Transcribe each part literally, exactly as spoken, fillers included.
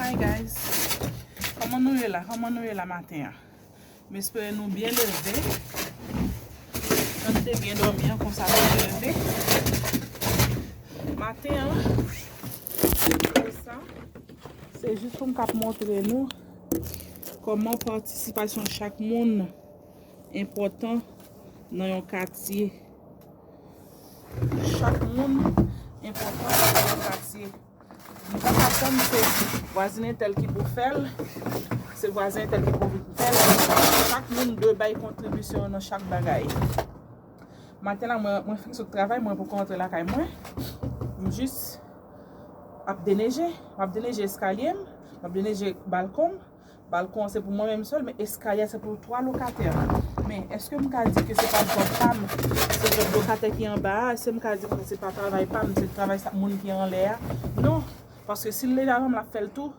Hi guys, kòman nou ye la? Kòman nou ye la maten an? M espere nou byen leve. Jan n te byen dòmi an, konsa nou leve. Maten an, se sa. Se jis pou m k ap montre nou kòman patisipasyon chak moun enpòtan nan yon katye. Chak moun enpòtan nan yon katye. M pa ka tann se vwazen entèl ki pou fè l, se vwazen entèl ki pou vin fè l. Chak moun dwe bay kontribisyon nan chak bagay. Maten la, mwen, mwen fin sot travay, mwen poko antre lakay mwen. M jis ap deneje, m ap deneje eskalye m, m ap deneje balkon m. Balkon an se pou mwen menm sèl, men eskalye a se pou twa lokatè. Men èske m ka di ke se pa djòb pa m, se djòb lokatè ki anba a? Èske m ka di ke se pa travay pa m, se travay sa, moun ki anlè a? Non, paske si l leve avan m, l ap fè l tou.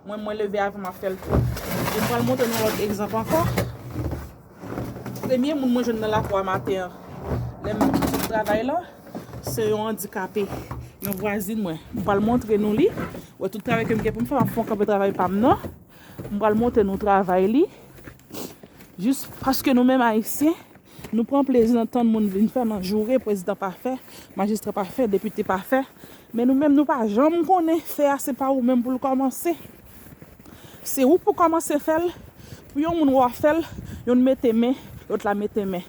Mwen, mwen leve avan m ap fè l tou. E m pral montre nou lòt egzanp ankò. Premye moun mwen jwenn nan lakou a maten an, lè m sot travay la, se yon andikape, yon vwazin mwen. M pral montre nou li. Wè tout travay ke m gen pou m fè, m ap fè yon kanpe travay pa m nan. M pral montre nou travay li. Jis paske nou menm Ayisyen, nou pran plezi nan tann moun vin fè, nan joure prezidan pa fè, majistra pa fè, depite pa fè. Men nou menm, nou pa janm konnen fè a se pa ou menm pou l kòmanse. Se ou pou kòmanse fè l. Pou yon moun wè w ap fè l, yonn mete men, lòt la mete men.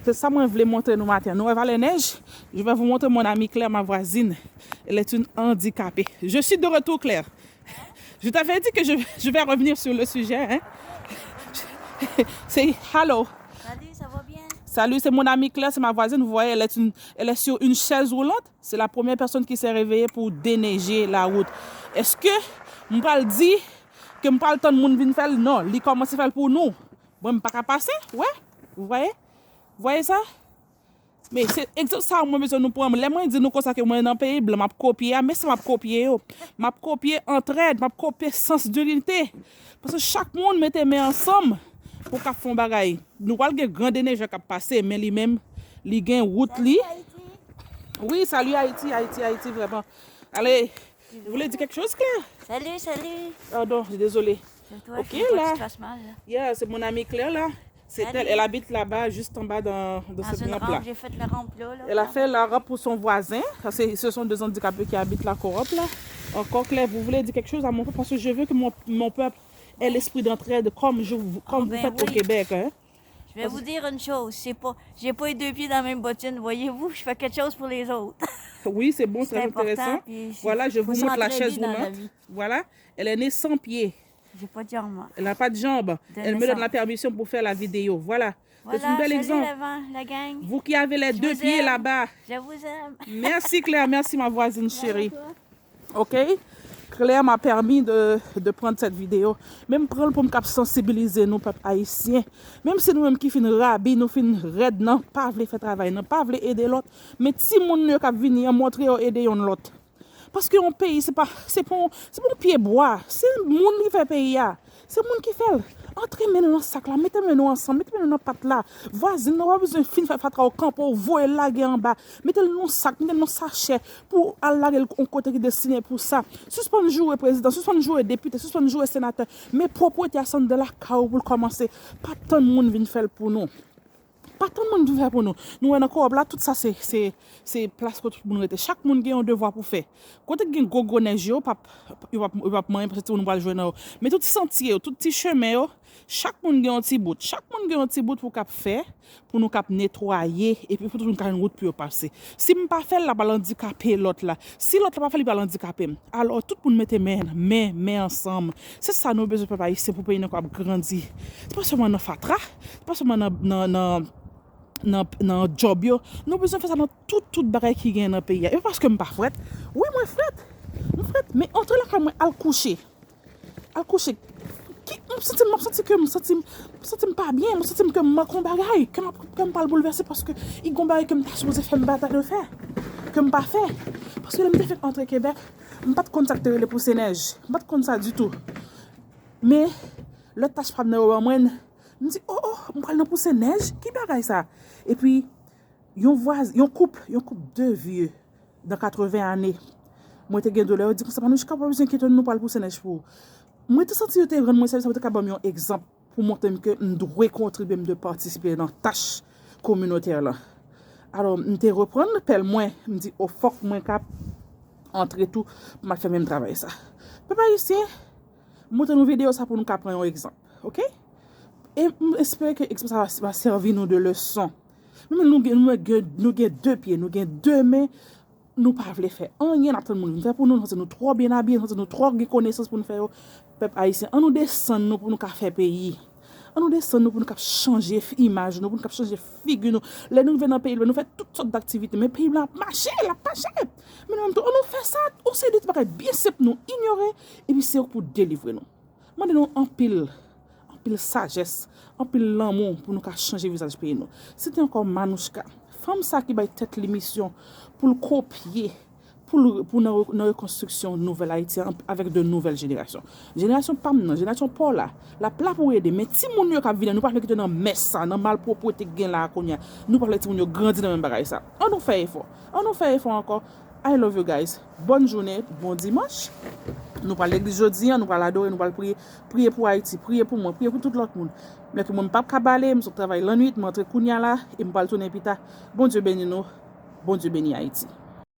Se sa mwen vle montre nou maten. Nou wè valè nèj? Je vais vous montrer mon amie Claire, ma voisine. Elle est une handicapée. Je suis de retour, Claire. Je t'avais dit que je, je vais revenir sur le sujet, hein. Say hello. Salut, ça va bien? Salut, c'est mon amie Claire, c'est ma voisine. Vous voyez, elle est, une, elle est sur une chaise roulante. C'est la première personne qui s'est réveillée pour déneiger la route. Est-ce que m pral di ke m pral tann moun vin fè l? Non, li kòmanse fè l pou nou. Mwen, m pa ka pase, wè. Vous voyez? Vous voyez ça? Men se egzanp sa mwen bezwen nou pran. Lè mwen di nou konsa ke mwen nan peyi blan, m ap kopye a, men sa m ap kopye yo. M ap kopye antrèd, m ap kopye sans de linite. Paske chak moun mete men ansanm pou k ap fè yon bagay. Nou pral gen gran denejè k ap pase, men li menm, li gen wout li. Wi, salut Haïti, Haïti, Haïti, vraiment. Allez, vous voulez dire quelque chose, Claire? Salut, salut. Pardon, désolé. C'est toi, Ok, je vois là. Tu te fasses mal, là. Yeah, c'est mon amie Claire là. C'est Allez. Elle, elle habite là-bas, juste en bas dans, dans Dans ce une grand rampe, plat. J'ai fait la rampe là. là, Elle a là. Fait la rampe pour son voisin. Ça, c'est- Ce sont deux handicapés qui habitent la coop là. Encore Claire, vous voulez dire quelque chose à mon peuple? Parce que je veux que mon, mon peuple ait l'esprit d'entraide comme, je, comme Ah, vous ben faites au oui. Québec. Hein? Je vais vous dire une chose, c'est pas, j'ai pas les deux pieds dans la même bottine, voyez-vous, je fais quelque chose pour les autres. Oui, c'est bon, C'est très important, intéressant. Puis c'est- Voilà, je faut vous montre la s'entraider chaise dans la roulante. Vie. Voilà, elle est née sans pied. J'ai pas de jambes, moi. Elle n'a pas de jambes. De Elle me donne la naissance. Permission pour faire la vidéo. Voilà. C'est Voilà, un bel salut exemple. La, la gang. Vous qui avez les Je deux vous pieds aime. Là-bas. Je vous aime. Merci Claire, merci ma voisine Voilà chérie. quoi. Ok? Claire m'a permis de, de prendre cette vidéo. Menm pran l pou m kap sansibilize nou pèp ayisyen. Menm si nou menm ki fin rabi, nou fin rèd nan, pa vle fè travay nan, pa vle ede lòt. Men timoun nou yo kap vini an montre yo ede yonn lòt. Paske yon peyi se pa se pa yon- se pa yon pye bwa, se moun ki fè peyi a. Se moun ki fè l. Antre men nou nan sak la, mete men nou ansanm, mete men nou nan pat la. Vwazin nan pa bezwen fin fè fatra w kanpe w voye l lage anba. Mete l nan sak, mete l nan sachè pou al lage l yon kote ki destine pou sa. Sispann joure prezidan, sispann joure depite, sispann joure senatè. Men pwopwete a se anndan lakay ou pou l kòmanse. Pa tann moun vin fè l pou nou. Pa tann moun vin fè pou nou. Nou wè nan kowòb la, tout sa se se se plas kote tout moun rete. Chak moun gen yon devwa pou fè. Kote k gen gwo gwo nèj yo, p ap yo p ap yo p ap manyen paske timoun pral jwe nan yo. Men tout santye yo, tout ti chemen yo, chak moun gen yon ti bout. Chak moun gen yon ti bout pou k ap fè, pou nou k ap netwaye, epi pou tout moun ka jwenn wout pou yo pase. Si m pa fè l, l ap al andikape lòt la. Si lòt la pa fè l, li pral andikape m. Alò, tout moun mete men, men, men ansanm. Se sa nou bezwen pèp ayisyen pou peyi nou kapab grandi. Se pa sèlman nan fatra, se pa sèlman nan, nan, nan, nan, nan djòb yo. Nou bezwen fè sa nan tout, tout bagay ki gen nan peyi a. E pa paske m pa frèt. Wi, mwen frèt. M frèt, men antre lakay mwen al kouche. Al kouche. Ki, m santi, m ap santi ke m santi, m santi m pa byen, m santi m ke m manke yon bagay, ke m ap, ke m pral boulvèse paske i gon bagay ke m ta sipoze fè m pa ta dwe fè, ke m pa fè. Paske lè m te fèk antre Kebèk, m pa t konn sa k te rele pouse nèj. M pa t konn sa ditou. Men, lè tach pa m nan yo ban mwen, m di, oh, oh, m pral nan pouse nèj? Ki bagay sa? Epi, yon vwaz, yon koup, yon koup de vye dan katreven ane. Mwen te gen doulè, yo di konsa, Manouchka, pa bezwen enkyete, nou pral pouse nèj pou ou. Mwen te santi yo te rann mwen sèvis, yo te ka ban m yon egzanp pou montre m ke m dwe kontribye, m dwe patisipe nan tach kominotè lan. Alò, m te reprann pèl mwen, m di, o, fòk mwen ka antre tou pou m al fè menm travay sa. Pèp ayisyen, montre nou videyo sa pou nou ka pran yon egzanp, oke? E m espere ke egzanp sa va, va sèvi nou de leson. Menm nou gen, nou gen, nou gen de pye, nou gen de men, nou pa vle fè anyen, n ap tann moun vin fè pou nou, nou santi nou twò byen abiye, nou santi nou twò gen konesans pou nou fè yo. Pèp ayisyen, an nou desann nou pou nou ka fè peyi. An nou desann nou pou nou ka chanje f- imaj nou, pou nou ka chanje figi nou. Lè nou rive nan peyi, nou fè tout sòt daktivite, men peyi blan ap mache, l ap mache. Men nou menm tou, an nou fè sa, yon seri de ti bagay byen senp nou inyore, epi se yo k pou delivre nou. Mande nou anpil, anpil sajès, anpil lanmou pou nou ka chanje vizaj peyi nou. Se te ankò Manouchka, fanm sa ki bay tèt li misyon pou l kopye, pou l, pou nan, re- nan rekonstriksyon nouvèl Ayiti an avèk de nouvèl jenerasyon. Jenerasyon pa m nan, jenerasyon pa w la, l ap la pou ede, men timoun yo k ap vini, nou pa vle kite nan mès sa, nan malpwopwete k gen la a kounye a, nou pa vle timoun yo grandi nan menm bagay sa. An nou fè efò, an nou fè efò ankò. I love you guys. Bòn jounen, bon dimanch. Nou pral legliz jodi a, nou pral adore, nou pral priye. Priye pou Ayiti, priye pou mwen, priye pou tout lòt moun. Lè ke mwen m p ap ka bale, m sot travay lannwit, m antre kounye a la, e m pral tounen pita. Bondye beni nou. Bondye beni Ayiti.